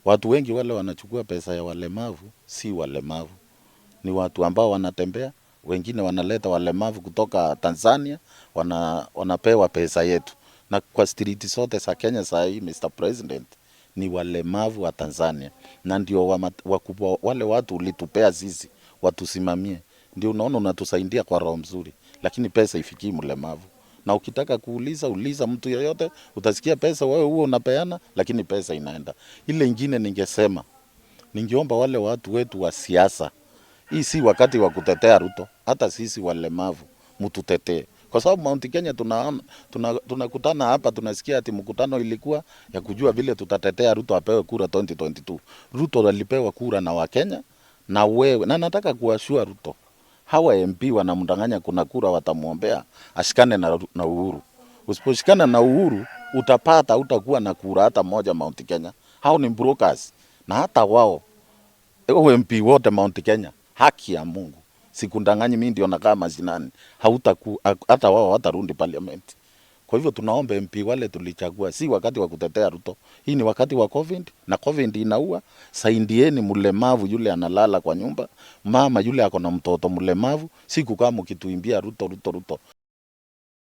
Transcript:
Watu wengi wale wanachukua pesa ya walemavu si walemavu, ni watu ambao wanatembea, wengine wanaleta walemavu kutoka Tanzania, wanapewa pesa yetu. Na kwa street zote za Kenya saa hii, Mr. President, ni walemavu wa Tanzania, na ndio wakubwa wale watu ulitupea sisi watusimamie, ndio unaona unatusaidia kwa roho mzuri, lakini pesa ifikii mlemavu. Na ukitaka kuuliza, uliza mtu yoyote, utasikia pesa wewe huo unapeana, lakini pesa inaenda. Ile ingine ningesema, ningeomba wale watu wetu wa siasa, hii si wakati wa kutetea Ruto, hata sisi walemavu mtutetee, kwa sababu Mount Kenya tunakutana hapa, tunasikia ati mkutano ilikuwa ya kujua vile tutatetea Ruto apewe kura 2022. Ruto alipewa kura na Wakenya na wewe, na nataka kuashua Ruto, hawa MP wanamdanganya kuna kura watamuombea ashikane na Uhuru. Usiposhikana na Uhuru utapata, utakuwa na kura hata moja Mount Kenya. Hao ni brokers, na hata wao MP wote Mount Kenya, haki ya Mungu, sikundanganyi, mimi ndio nakaa mashinani, hata wao hawatarundi parliament. Kwa hivyo tunaomba MP wale tulichagua, si wakati wa kutetea Ruto. Hii ni wakati wa COVID na COVID inaua. Saidieni mlemavu yule analala kwa nyumba, mama yule ako na mtoto mlemavu, si kukaa mkituimbia Ruto, Ruto, Ruto.